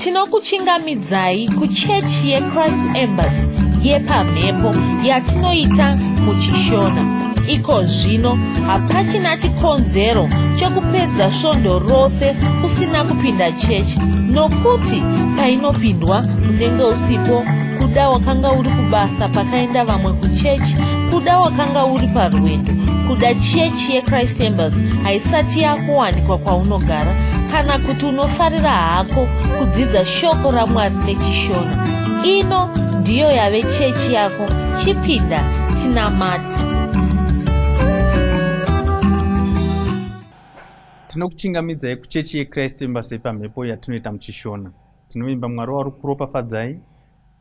Tinokuchingamidzai kuchechi yeChrist Embassy yepamhepo yatinoita muChishona. Iko zvino hapachina chikonzero chekupedza svondo rose usina kupinda chechi, nokuti painopindwa unenge usipo. Kuda wakanga uri kubasa pakaenda vamwe kuchechi, kuda wakanga uri parwendo, kuda chechi yeChrist Embassy haisati yakuwanikwa kwaunogara, kana kuti unofarira hako kudzidza shoko raMwari neChishona. Ino ndiyo yave chechi yako. Chipinda tinamate. Tinokuchingamidzai kuchechi yeChrist Embassy yepamhepo yatinoita muChishona. Tinovimba Mwari wari kuropafadzai.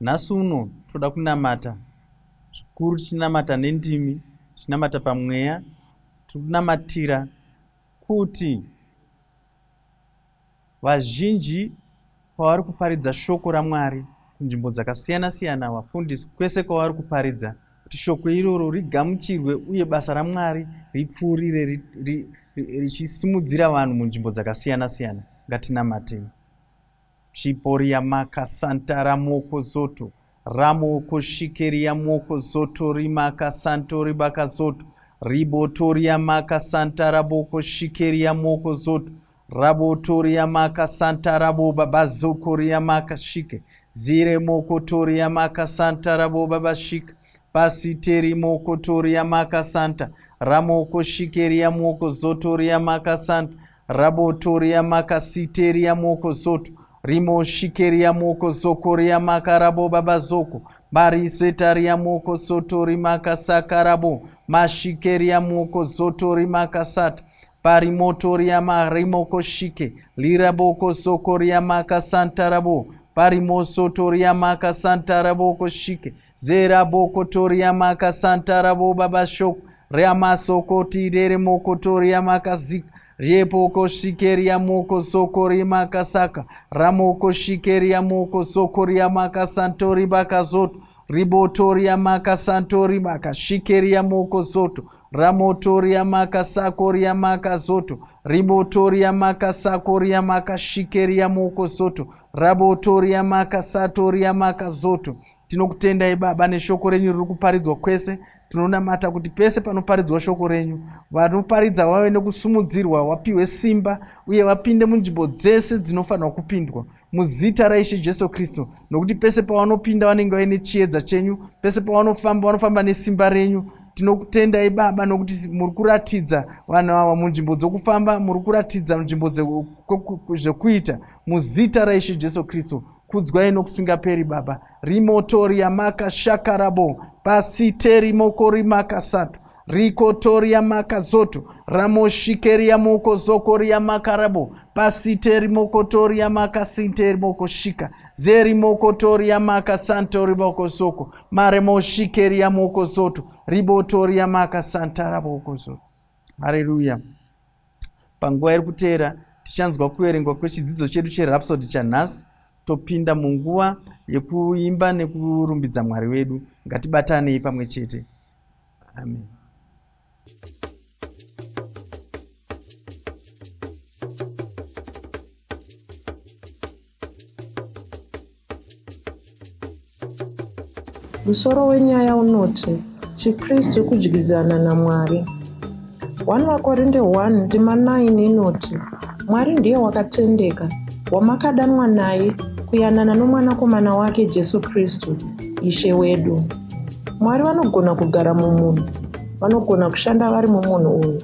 Nhasi uno toda kunamata zvikuru, tichinamata nendimi, tichinamata pamweya. Tiri kunamatira kuti vazhinji pavari kuparidza shoko raMwari kunzvimbo dzakasiyana-siyana, vafundisi kwese kwavari kuparidza, kuti shoko iroro rigamuchirwe uye basa raMwari ripfuurire richisimudzira vanhu munzvimbo dzakasiyana-siyana. Ngatinamatei. Chiporia makasantara moko zoto ramoko shikeria moko zoto rimakasantori bakazoto ribotoria makasantara boko shikeria moko zoto rabotoria makasantara boba bazokoria makashike zire mokotoria makasantara boba bashika pasiteri mokotoria makasanta ramoko shikeria moko zotoria makasanta rabotoria makasiteria moko zoto rimoshikeria moko zokoria makarabo babazoko marisetaria moko sotori makasakarabo mashikeria moko zotori makasata parimotoria marimokoshike liraboko sokoria makasantarabo parimosotoria makasantaraboko shike zerabokotoria makasantarabo babashoko riamasokotirere makazika riepoko shikeria moko sokori makasaka ramoko shikeria moko sokoria makasantori bakazoto ribotoria makasantori makashikeria moko zoto ramotoria makasakoria makazoto ribotoria makasakoria makashikeria moko zoto rabotoria makasatoria makazoto. Tinokutendai Baba neshoko renyu riri kuparidzwa kwese. Tinonamata kuti pese panoparidzwa shoko renyu, vanoparidza vave nekusumudzirwa, vapiwe simba uye vapinde munzvimbo dzese dzinofanirwa kupindwa muzita raIshe Jesu Kristu, nokuti pese pavanopinda vanenge vaine chiedza chenyu, pese pavanofamba vanofamba nesimba renyu. Tinokutendai Baba nokuti muri kuratidza vanhu ava munzvimbo dzokufamba, muri kuratidza nzvimbo zvekuita muzita raIshe Jesu Kristu. Kudzwai nokusingaperi Baba. Rimotoria makashakarabo pasiteri mokori makasato rikotoria makazoto ramoshikeria mokozokoria makarabo pasiteri mokotoria makasinteri mokoshika zeri mokotoria makasantori mokosoko maremoshikeria mokozoto ribotoria makasantara mokozoto. Haleluya. Panguva iri kuteera tichanzwa kuverengwa kwechidzidzo chedu cheRhapsody chanhasi, topinda munguva yekuimba nekurumbidza Mwari wedu. Ngatibatanei pamwe chete. Amen. Musoro wenyaya unoti chiKristu kudyidzana naMwari. 1 vaKorinde 1 ndima 9 inoti Mwari ndiye wakatendeka, wamakadanwa naye kuyanana nomwanakomana wake Jesu Kristu, Ishe wedu. Mwari vanogona kugara mumunhu, vanogona kushanda vari mumunhu uyu.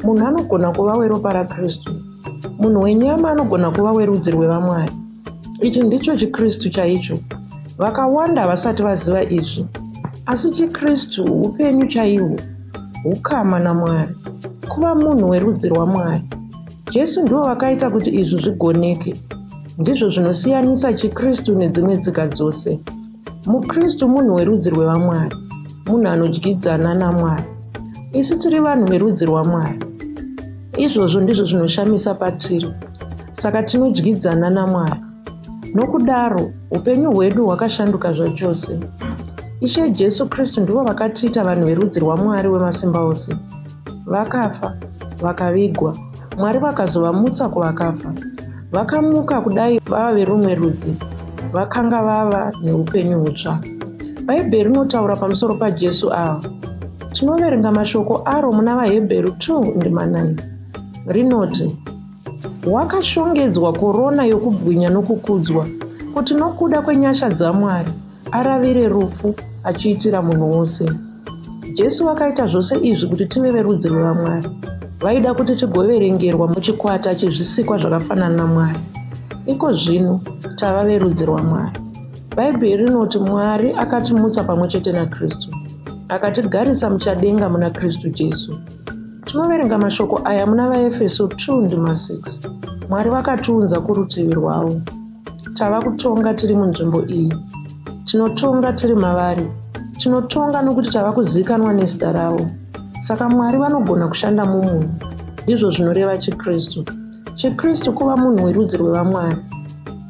Munhu anogona kuva weropa raKristu. Munhu wenyama anogona kuva werudzi rwevamwari. Ichi ndicho chiKristu chaicho. Vakawanda vasati vaziva izvi. Asi chiKristu upenyu chaihwo, hukama naMwari, kuva munhu werudzi rwaMwari. Jesu ndivo vakaita kuti izvi zvigoneke. Ndizvo zvinosiyanisa chiKristu nedzimwe tsika dzose. MuKristu munhu werudzi rwevamwari, munhu anodyidzana naMwari. Isu tiri vanhu verudzi rwaMwari. Izvozvo ndizvo zvinoshamisa patiri. Saka tinodyidzana naMwari. Nokudaro, upenyu hwedu hwakashanduka zvachose. Ishe Jesu Kristu ndivo vakatiita vanhu verudzi rwaMwari wemasimba ose. Vakafa, vakavigwa, Mwari vakazovamutsa kuvakafa. Vakamuka kudai vava verumwe rudzi, vakanga vava neupenyu hutsva. Bhaibheri rinotaura pamusoro paJesu ava. Tinoverenga mashoko aro muna vaHebheru 2 ndima 9. Rinoti, Wakashongedzwa korona yokubwinya nokukudzwa, kuti nokuda kwenyasha dzaMwari aravire rufu achiitira munhu wose. Jesu vakaita zvose izvi kuti tive verudzi rwevaMwari. Vaida kuti tigoverengerwa muchikwata chezvisikwa zvakafanana naMwari. Iko zvino tava verudzi rwaMwari. Bhaibheri rinoti Mwari akatimutsa pamwe chete naKristu, akatigarisa muchadenga muna Kristu Jesu. Tinoverenga mashoko aya muna vaEfeso 2 ndima 6. Mwari vakatiunza kurutivi rwavo. Tava kutonga tiri munzvimbo iyi. Tinotonga tiri mavari. Tinotonga nokuti tava kuzivikanwa nezita ravo. Saka Mwari vanogona kushanda mumunhu. Ndizvo zvinoreva chiKristu. ChiKristu kuva munhu werudzi rwevaMwari.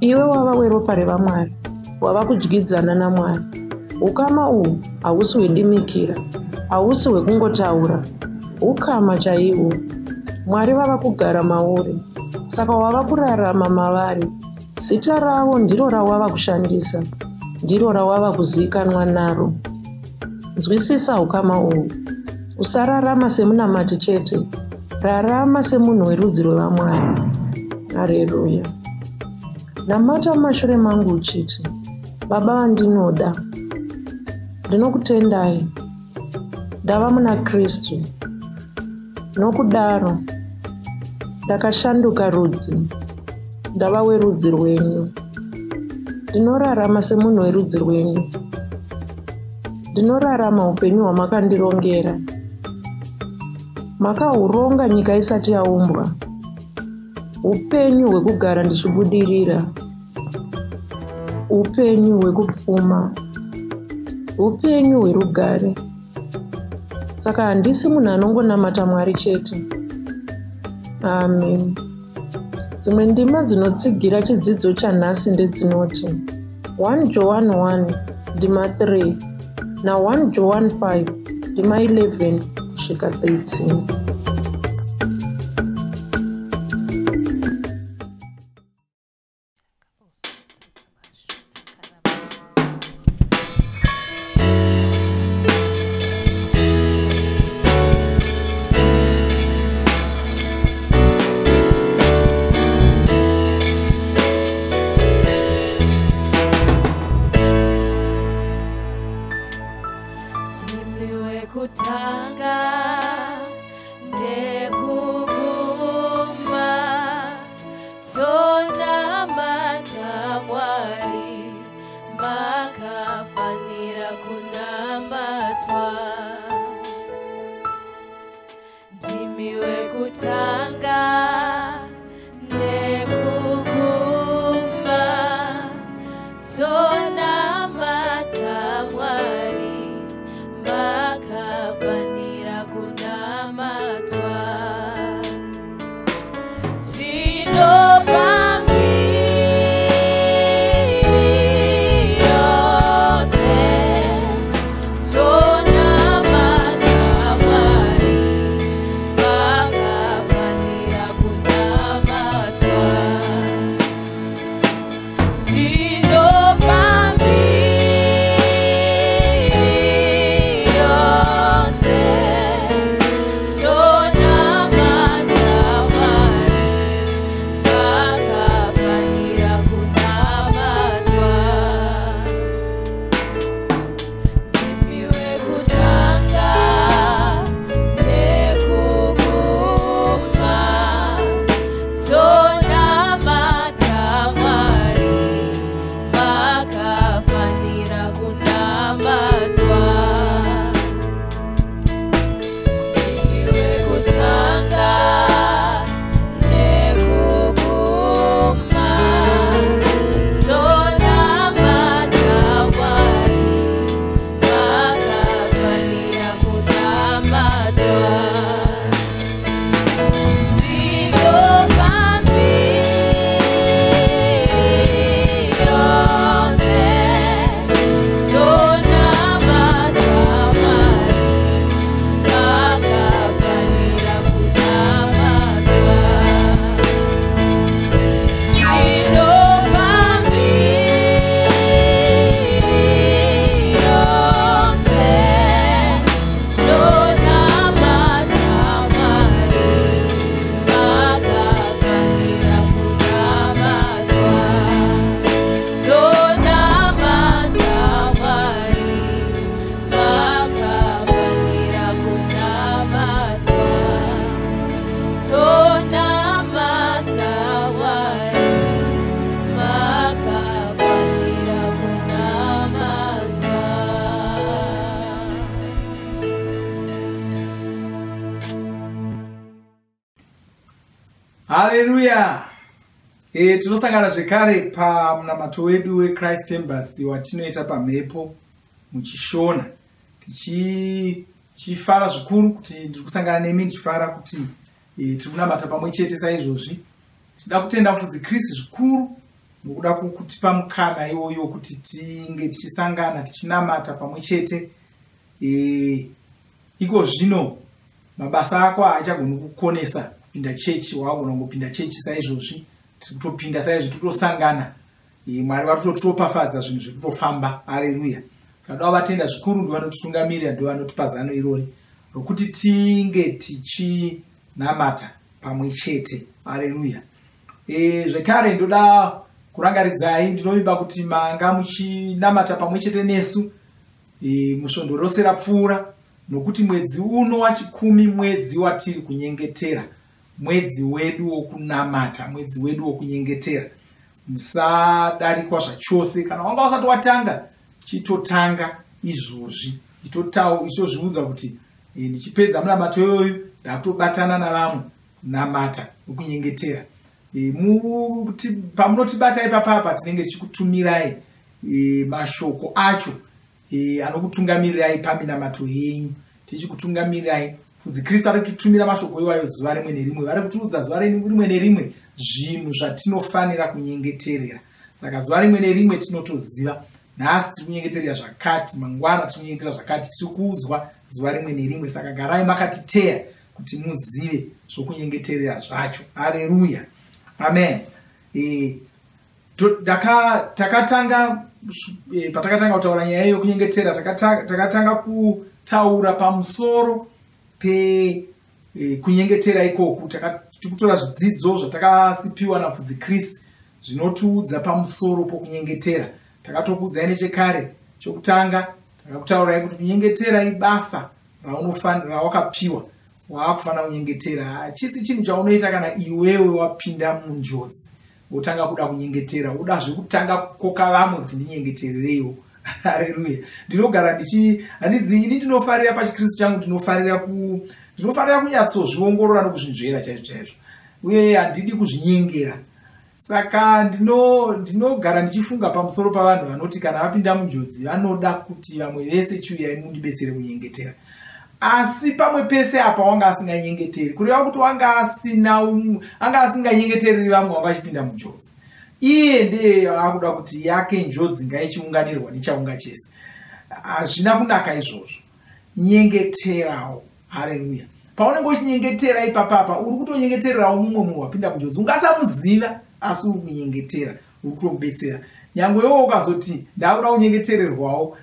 Iwe wava weropa revaMwari. Wava kudyidzana naMwari. Ukama uhu hausi hwedimikira. Hausi hwekungotaura. Ukama chaihwo. Mwari vava kugara mauri. Saka wava kurarama mavari. Zita ravo ndiro rawava kushandisa. Ndiro rawava kuzivikanwa naro. Nzwisisa ukama uhu. Usararama semunamati chete. Rarama semunhu werudzi rwevaMwari. Hareruya. Namata mumashure mangu uchiti, Baba vandinoda, ndinokutendai. Ndava muna Kristu. Nokudaro, ndakashanduka rudzi. Ndava werudzi rwenyu. Ndinorarama semunhu werudzi rwenyu. Ndinorarama upenyu hwamakandirongera. Makahuronga nyika isati yaumbwa. Upenyu hwekugara ndichibudirira. Upenyu hwekupfuma. Upenyu hwerugare. Saka handisi munhu anongonamata Mwari chete. Amen. Dzimwe ndima dzinotsigira chidzidzo chanhasi ndedzinoti 1 Johani 1 ndima 3 na 1 Johani 5 ndima 11 kusvika 13. Ndimi wekutanga. Haleluya! Tinosangana zvekare pamunamato wedu weChrist Embassy watinoita pamhepo muchiShona. Tichifara zvikuru kuti ndiri kusangana nemi, ndichifara kuti tiri kunamata pamwe chete saizvozvi. Tinoda kutenda Mufudzi Chris zvikuru nokuda kwokutipa mukana iwoyo kuti tinge tichisangana tichinamata pamwe chete. Iko zvino mabasa ako haachagoni kukonesa kupinda chechi, waagona kungopinda chechi saizvozvi. Tiri kutopinda saizvo, totosangana. Mwari vari kutotiropafadza, zvinhu zviri kutofamba. Areruya! Saka toda kuvatenda zvikuru, ndovanotitungamirira, ndovanotipa zano irori rokuti tinge tichinamata pamwe chete. Areruya! Zvekare ndoda kurangaridzai, ndinovimba kuti manga muchinamata pamwe chete nesu musvondo rose rapfuura, nokuti mwedzi uno wachikumi mwedzi watiri kunyengetera, mwedzi wedu wokunamata, mwedzi wedu wokunyengetera. Musadarikwa zvachose. Kana wanga usati watanga, chitotanga izvozvi. Ichitozviudza kuti ndichipedza munamato iyoyo ndakutobatana navamwe kunamata nokunyengetera. Pamunotibata ipapapa tinenge tichikutumirai mashoko acho anokutungamirirai paminamato yenyu, tichikutungamirirai. Mufudzi Kristu ari kutitumira mashoko iwayo zuva rimwe nerimwe, vari kutiudza zuva rimwe nerimwe zvinhu zvatinofanira kunyengeterera. Saka zuva rimwe nerimwe tinotoziva, nhasi tiri kunyengeterera zvakati, mangwana tiri kunyengetera zvakati, tiri kuudzwa zuva rimwe nerimwe. Saka garai makatiteya kuti muzive zvokunyengeterera zvacho. Areruya, amen. Takatanga patakatanga kutaura nyaya yokunyengetera, takatanga kutaura pamusoro pekunyengetera ikoku. Tikutora zvidzidzo zvatakasipiwa naMufudzi Chris zvinotiudza pamusoro pokunyengetera. Takatokuudzai nechekare, chokutanga takakutaurai kuti kunyengetera ibasa rawakapiwa, waakufanira kunyengetera. Hachisi chinhu chaunoita kana iwewe wapinda munjodzi wotanga kuda kunyengetera, woda zvekutanga kukoka vamwe kuti ndinyengeterereiwo. Hareruya! Ndinogara ndichi handizi ini ndinofarira pachiKristu changu, ndinofarira kunyatsozviongorora nokuzvinzvera chaizvo chaizvo, uye handidi kuzvinyengera. Saka ndinogara ndichifunga pamusoro pavanhu vanoti kana vapinda munjodzi vanoda kuti vamwe vese, chiuyai mundibetsere kunyengetera. Asi pamwe pese apa wanga asinganyengeteri, kureva kuti wanga asina anga asinganyengetereri vamwe wanga achipinda munjodzi. Iye ndiye akuda kuti yake njodzi ngaichiunganirwa nechaunga chese. Hazvina kunaka izvozvo. Nyengeterawo. Hareruya! Paunenge uchinyengetera ipapapa, uri kutonyengetererawo mumwe munhu wapinda munjodzi. Ungasamuziva, asi uri kunyengetera, uri kutomubetsera. Nyange iwewo ukazoti ndakuda kunyengetererwawo,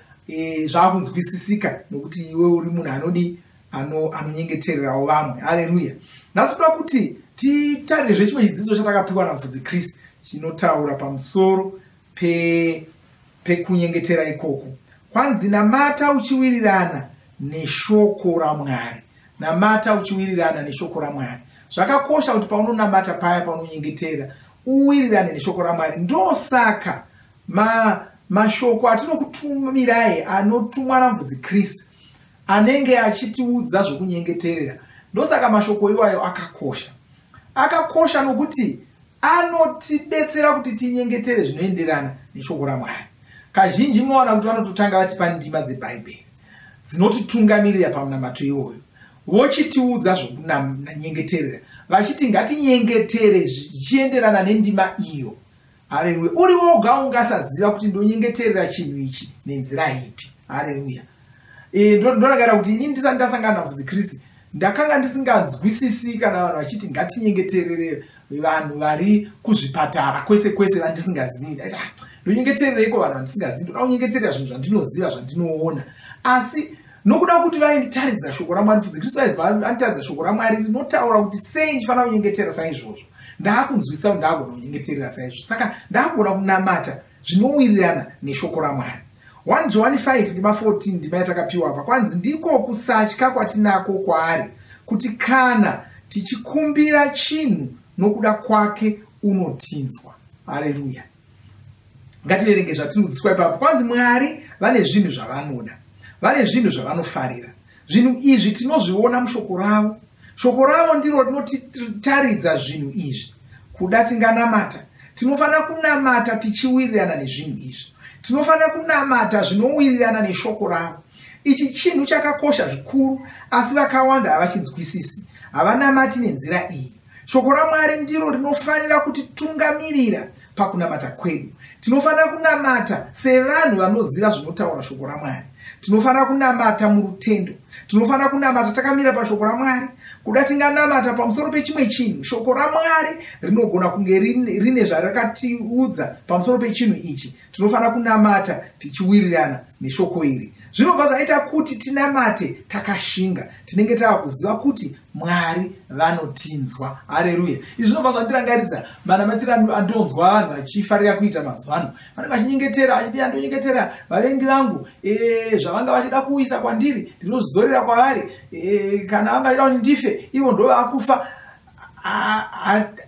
zvakunzwisisika nokuti iwe uri munhu anodi anonyengetererawo vamwe. Hareruya! Nhasi toda kuti titarirezve chimwe chidzidzo chatakapiwa naMufudzi Chris chinotaura pamusoro pekunyengetera ikoko. Kwanzi, namata uchiwirirana neshoko raMwari. Namata uchiwirirana neshoko raMwari. Zvakakosha kuti paunonamata paya, paunonyengetera, uwirirane neshoko raMwari. Ndosaka mashoko atinokutumirai anotumwa naMufudzi Chris anenge achitiudza zvokunyengeterera, ndosaka mashoko iwayo akakosha. Akakosha nokuti anotibetsera kuti tinyengetere zvinoenderana neshoko raMwari. Kazhinji munowana kuti vanototanga vatipa ndima dzebhaibheri dzinotitungamirira pamunamato iwoyo, vochitiudza zvokunyengeterera, vachiti ngatinyengetere zvichienderana nendima iyo. Hareruya! Uri woga ungasaziva kuti ndonyengeterera chinhu ichi nenzira ipi. Hareruya! Ndorangarira kuti ini ndisati ndasangana naMufudzi Chris, ndakanga ndisinganzwisisi kana vanhu vachiti ngatinyengeterere vanhu vari kuzvipatara kwese kwese vandisingazivi. Ndaiti, ah, ndonyengeterereiko vanhu vandisingazivi? Ndoda kunyengeterera zvinhu zvandinoziva, zvandinoona. Asi nokuda kuti vainditaridza shoko raMwari, Mufudzi Kristu vainditaridza shoko raMwari rinotaura kuti sei ndichifanira kunyengetera saizvozvo, ndaakunzwisisa kuti ndaagona kunyengeterera saizvozvo. Saka ndaagona kunamata zvinowirirana neshoko raMwari. 1 Johani 5 ndima 14, ndima yatakapiwa apa. Kwanzi, ndiko kusatya kwatinako kwaari, kuti kana tichikumbira chinhu nokuda kwake, unotinzwa. Hareruya! Ngativerenge zvatinodzidziswa ipapo. Kwanzi, Mwari vane zvinhu zvavanoda, vane zvinhu zvavanofarira. Zvinhu izvi tinozviona mushoko ravo. Shoko ravo ndiro rinotitaridza zvinhu izvi. Kuda tinganamata, tinofanira kunamata tichiwirirana nezvinhu izvi. Tinofanira kunamata zvinowirirana neshoko ravo. Ichi chinhu chakakosha zvikuru, asi vakawanda havachinzwisisi, havanamati nenzira iyi. Shoko raMwari ndiro rinofanira kutitungamirira pakunamata kwedu. Tinofanira kunamata sevanhu vanoziva zvinotaura shoko raMwari. Tinofanira kunamata murutendo. Tinofanira kunamata takamira pashoko raMwari. Kuda tinganamata pamusoro pechimwe chinhu, shoko raMwari rinogona kunge rine zvarakatiudza pamusoro pechinhu ichi. Tinofanira kunamata tichiwirirana neshoko iri. Zvinobva zvaita kuti tinamate takashinga. Tinenge tava kuziva kuti Mwari vanotinzwa. Hareruya. Izvi zvinobva zvandirangaridza manamatiro andonzwa vanhu vachifarira kuita mazuva ano. Vanenge vachinyengetera vachiti andonyengetera vavengi vangu, zvavanga vachida kuisa kwandiri ndinozvidzorera kwavari, kana vanga vachida kuti ndife ivo ndovakufa.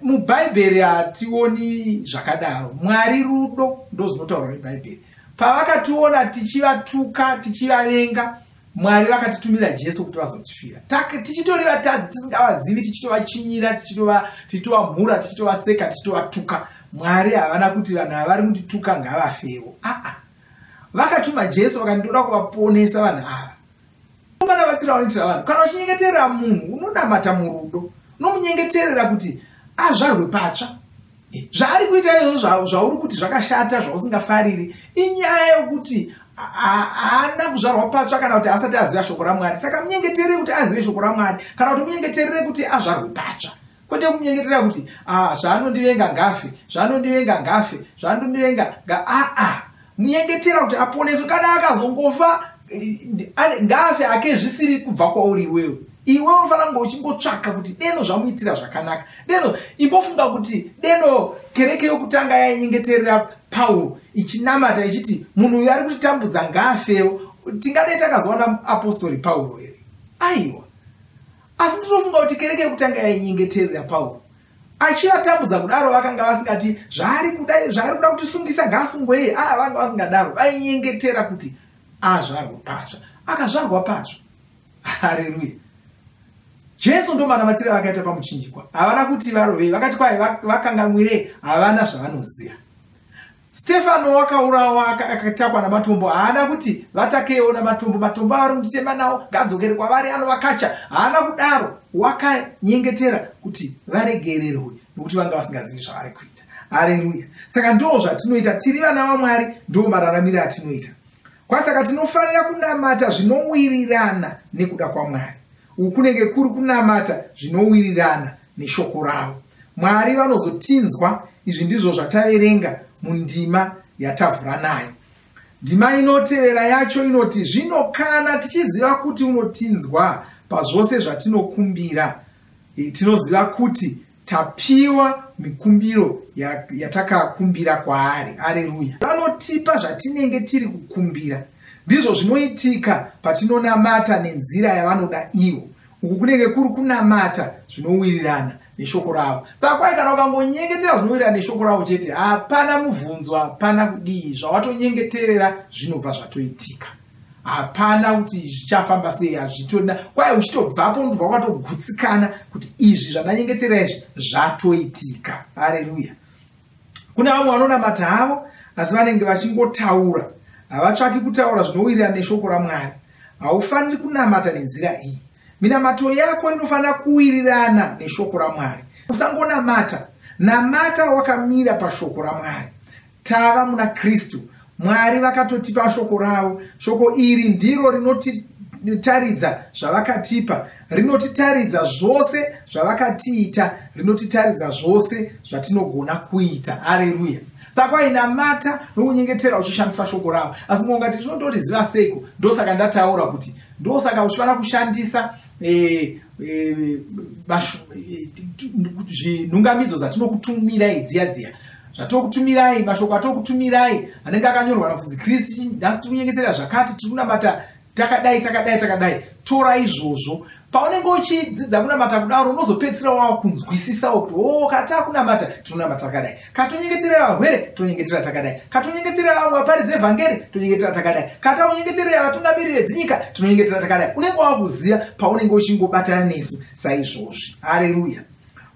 MuBhaibheri hationi zvakadaro. Mwari rudo, ndozvinotaurwa neBhaibheri. Pavakationa tichivatuka, tichivavenga, Mwari vakatitumira Jesu kuti vazotifira. Tichitori vatadzi, tisingavazivi, tichitovachinyira, tichitovamhura, tichitovaseka, tichitovatuka. Mwari havana kuti vanhu ava vari kundituka ngavafewo. Aa, vakatuma Jesu vakati ndoda kuvaponesa vanhu ava. Manamatiro anoitira vanhu, kana uchinyengeterera munhu unonamata murudo, unomunyengeterera kuti azvarwe patsva. Zvaari kuita izvozvo zvauri kuti zvakashata, zvausingafariri, inyaya yokuti haana kuzvarwa patsva kana kuti asati aziva shoko raMwari. Saka munyengeterere kuti azive shoko raMwari, kana kuti munyengeterere kuti azvarwe patsva, kwete kumunyengeterera kuti zvaanondivenga ngafe, zvaanondivenga ngafe, zvaanondivenga aa. Munyengetera kuti aponeswe. Kana akazongofa ngaafe ake, zvisiri kubva kwauri iwewe. Iwe unofanira kunge uchingotsvaka kuti deno zvamuitira zvakanaka. Deno imbofunga kuti deno kereke yokutanga yainyengeterera Pauro ichinamata ichiti munhu uyu ari kutitambudza ngaafewo, tingadai takazowana apostori Pauro here? Aiwa. Asi ndinofunga kuti kereke yokutanga yainyengeterera Pauro achivatambudza kudaro, vakanga vasingati zvaari kuda kutisungisa ngaasungwei. A, vanga vasingadaro. Vainyengetera kuti azvarwe patsva. Akazvarwa patsva. Hareruya. Jesu ndo manamatiro avakaita pamuchinjikwa. Havana kuti varovei, vakati kwai vakanganwirei, havana zvavanoziva. Stefano wakaurawa akatakwa namatombo, haana kuti vatakewo namatombo, matombo avari kunditema nawo ngadzokere kwavari anovakacha. Haana kudaro. Wakanyengetera kuti varegererwe nokuti vanga vasingazivi zvavari kuita. Hareruya. Saka ndo zvatinoita, tiri vana vaMwari, ndo mararamiro atinoita. Kwasaka tinofanira kunamata zvinowirirana nekuda kwaMwari. Uku kunenge kuri kunamata zvinowirirana neshoko ravo. Mwari vanozotinzwa. Izvi ndizvo zvataverenga mundima yatavhura nayo. Ndima inotevera yacho inoti, zvino kana tichiziva kuti unotinzwa pazvose zvatinokumbira, tinoziva kuti tapiwa mikumbiro yatakakumbira kwaari. Areruya. Vanotipa zvatinenge tiri kukumbira. Ndizvo zvinoitika patinonamata nenzira yavanoda ivo. Uku kunenge kuri kunamata zvinowirirana neshoko ravo. Saka kwai kana ukangonyengetera zvinowirirana neshoko ravo chete, hapana mubvunzo, hapana kudii, zvawatonyengeterera zvinobva zvatoitika. Hapana kuti zvichafamba sei, hazvitorina. Kwai uchitobvapo unobva wakatogutsikana kuti izvi zvandanyengetera izvi zvatoitika. Hareruya. Kuna vamwe vanonamata havo, asi vanenge vachingotaura, havatsvaki kutaura zvinowirirana neshoko raMwari. Haufaniri kunamata nenzira iyi. Minamato yako inofanira kuwirirana neshoko raMwari. Usangonamata, namata wakamira pashoko raMwari. Tava muna Kristu. Mwari vakatotipa shoko ravo. Shoko iri ndiro rinotitaridza zvavakatipa, rinotitaridza zvose zvavakatiita, rinotitaridza zvose zvatinogona kuita. Hareruya. Saka kwainamata nokunyengetera uchishandisa shoko ravo. Asi mungati tinondoriziva seiko? Ndosaka ndataura kuti ndosaka uchifanira kushandisa zvinhungamidzo dzatinokutumirai dziya dziya zvatokutumirai, mashoko atokutumirai anenge akanyorwa naMufudzi Kristu. Nhasi tiri kunyengetera zvakati, tiri kunamata takadai takadai takadai. Tora izvozvo. Paunenge uchidzidza kunamata kudaro, unozopedzisira wakunzwisisawo kuti o katakunamata tinonamata takadai, katonyengeterera varwere tonyengeterera takadai, katonyengeterera vamwe vaparidzi vevhangeri tonyengeterera takadai, kataunyengeterera vatungamiriri vedzinyika tinonyengeterera takadai. Unenge wakuziva paunenge uchingobatana nesu saizvozvi. Hareruya.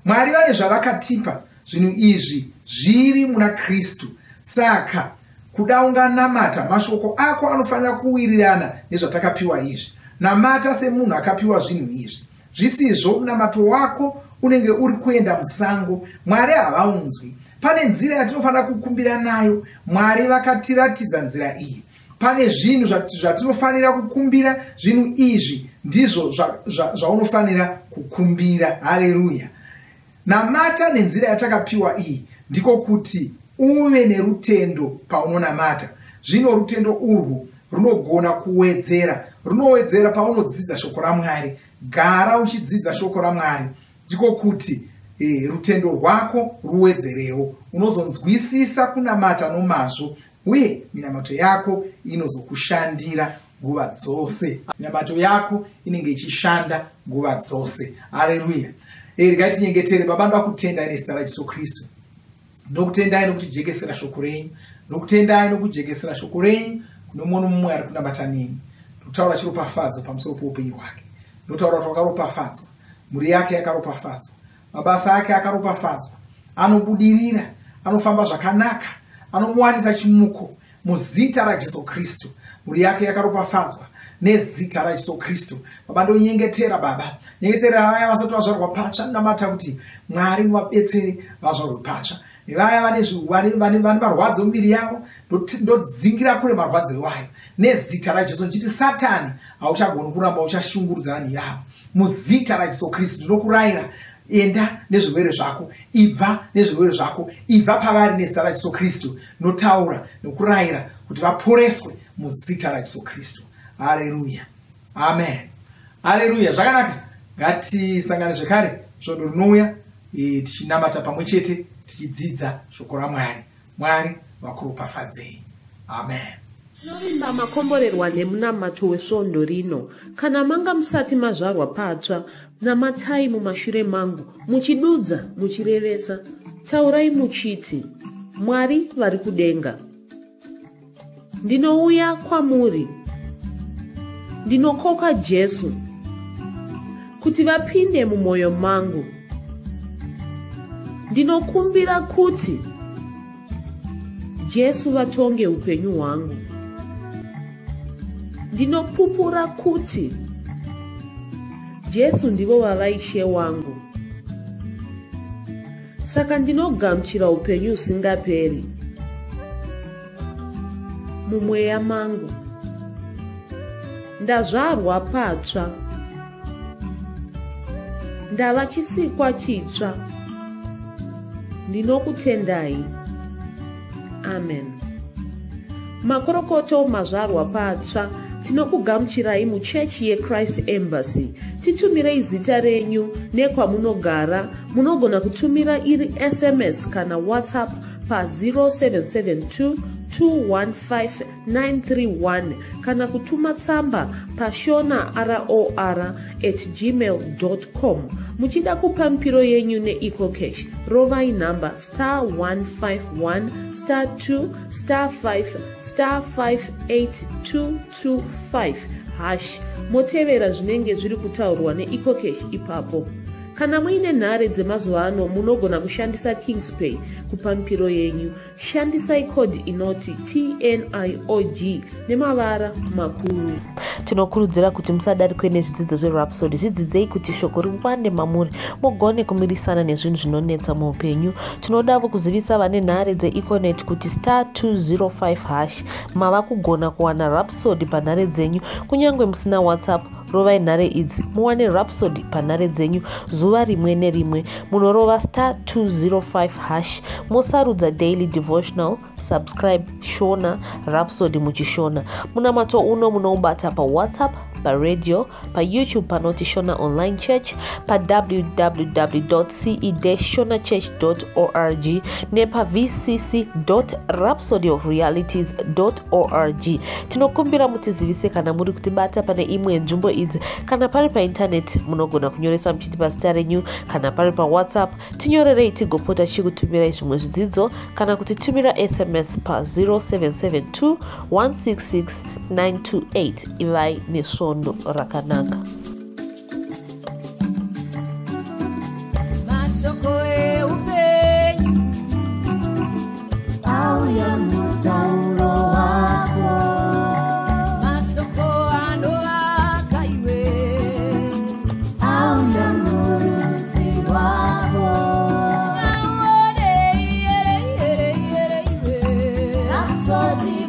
Mwari vane zvavakatipa. Zvinhu izvi zviri muna Kristu. Saka kuda unganamata, mashoko ako anofanira kuwirirana nezvatakapiwa izvi. Namata semunhu akapiwa zvinhu izvi. Zvisizvo, munamato wako unenge uri kuenda musango. Mwari havaunzwi. Pane nzira yatinofanira kukumbira nayo. Mwari vakatiratidza nzira iyi. Pane zvinhu zvatinofanira kukumbira. Zvinhu izvi ndizvo zvaunofanira kukumbira. Hareruya. Namata nenzira yatakapiwa iyi, ndiko kuti uve nerutendo paunonamata. Zvino rutendo urwu runogona kuwedzera, runowedzera paunodzidza shoko raMwari. Gara uchidzidza shoko raMwari, ndiko kuti rutendo rwako ruwedzerewo. Unozonzwisisa kunamata nomazvo, uye minamato yako inozokushandira nguva dzose. Minamato yako inenge ichishanda nguva dzose. Hareruya. Regai tinyengetere. Baba, ndoda kutendai nezita raJesu Kristu. Ndokutendai nokutijekesera shoko renyu. Ndokutendai nokujekesera shoko renyu kune mumwe nomumwe ari kunamata neni. Ndokutaura chiropafadzo pamusoro poupenyu hwake. Ndotaura kuti wakaropafadzwa, mhuri yake yakaropafadzwa, mabasa ake akaropafadzwa, anobudirira, anofamba zvakanaka, anomuwanisa chimuko muzita raJesu Kristu. Mhuri yake yakaropafadzwa nezita raJesu Kristu. Baba, ndonyengetera, Baba, nyengetera vaya vasati vazvarwa patsva. Ndinamata kuti Mwari muvabetsere vazvarwe patsva. Nevaya vane marwadzo muviri yavo, ndodzingira kure marwadzo iwayo nezita raJesu, ndichiti Satani, hauchagoni kuramba uchashungurudzana nevavo. Muzita raJesu Kristu ndinokurayira, enda nezvirwere zvako, ibva nezvirwere zvako, ibva pavari nezita raJesu Kristu. Notaura nokurayira kuti vaporeswe muzita raJesu Kristu. Hareruya, amen. Hareruya. Zvakanaka, ngatisangane zvekare svondo rinouya tichinamata pamwe chete, tichidzidza shoko raMwari. Mwari vakuropafadzei. Amen. Tinovimba makomborerwa nemunamato wesvondo rino. Kana manga musati mazvarwa patsva, namatai mumashure mangu, muchidudza, muchirevesa. Taurai muchiti, Mwari vari kudenga, ndinouya kwamuri. Ndinokoka Jesu kuti vapinde mumwoyo mangu. Ndinokumbira kuti Jesu vatonge upenyu hwangu. Ndinopupura kuti Jesu ndivo vava Ishe wangu, saka ndinogamuchira upenyu husingaperi mumweya mangu. Ndazvarwa patsva, ndava chisikwa chitsva. Ndinokutendai. Amen. Makorokoto, mazvarwa patsva. Tinokugamuchirai muchechi yeChrist Embassy. Titumirei zita renyu nekwamunogara. Munogona kutumira iri SMS kana WhatsApp pa0772 215 931, kana kutuma tsamba pashona ror@gmail com. Muchida kupa mipiro yenyu neEcoCash, rovai nhamba *151 *2 *5 *58225 hash, motevera zvinenge zviri kutaurwa neEcoCash ipapo. Kana muine nhare dzemazuva ano, munogona kushandisa Kingspay kupa mipiro yenyu. Shandisai code inoti TNIOG nemavara makuru. Tinokurudzira kuti musadarikwe nezvidzidzo zveRhapsody. Zvidzidzei kuti shoko riwande mamuri, mugone kumirisana nezvinhu zvinonetsa muupenyu. Tinodavo kuzivisa vane nhare dzeEconet kuti *205 hash mava kugona kuwana Rhapsody panhare dzenyu kunyange musina WhatsApp. Rovai nhare idzi muwane Rhapsody panhare dzenyu zuva rimwe nerimwe. Munorova *205 hash, mosarudza daily devotional, subscribe Shona Rhapsody muchiShona. Munamato uno munoubata paWhatsApp. Paradio, paYouTube panoti Shona Online Church, pawww ce shonachurch org nepavcc rhapsodyofrealities org. Tinokumbira mutizivise kana muri kutibata pane imwe yenzvimbo idzi. Kana pari paintaneti, munogona kunyoresa muchitipa zita renyu. Kana pari paWhatsApp, tinyorerei tigopota tichikutumirai zvimwe zvidzidzo, kana kutitumira SMS pa0772 166 928. Ivai nesvondo rakanaka. Mashoko eupenyu auya mutauro wako, mashoko anovaka iwe auya murudzi rwako. Aone, iyere, iyere, iyere, iwe Rhapsody.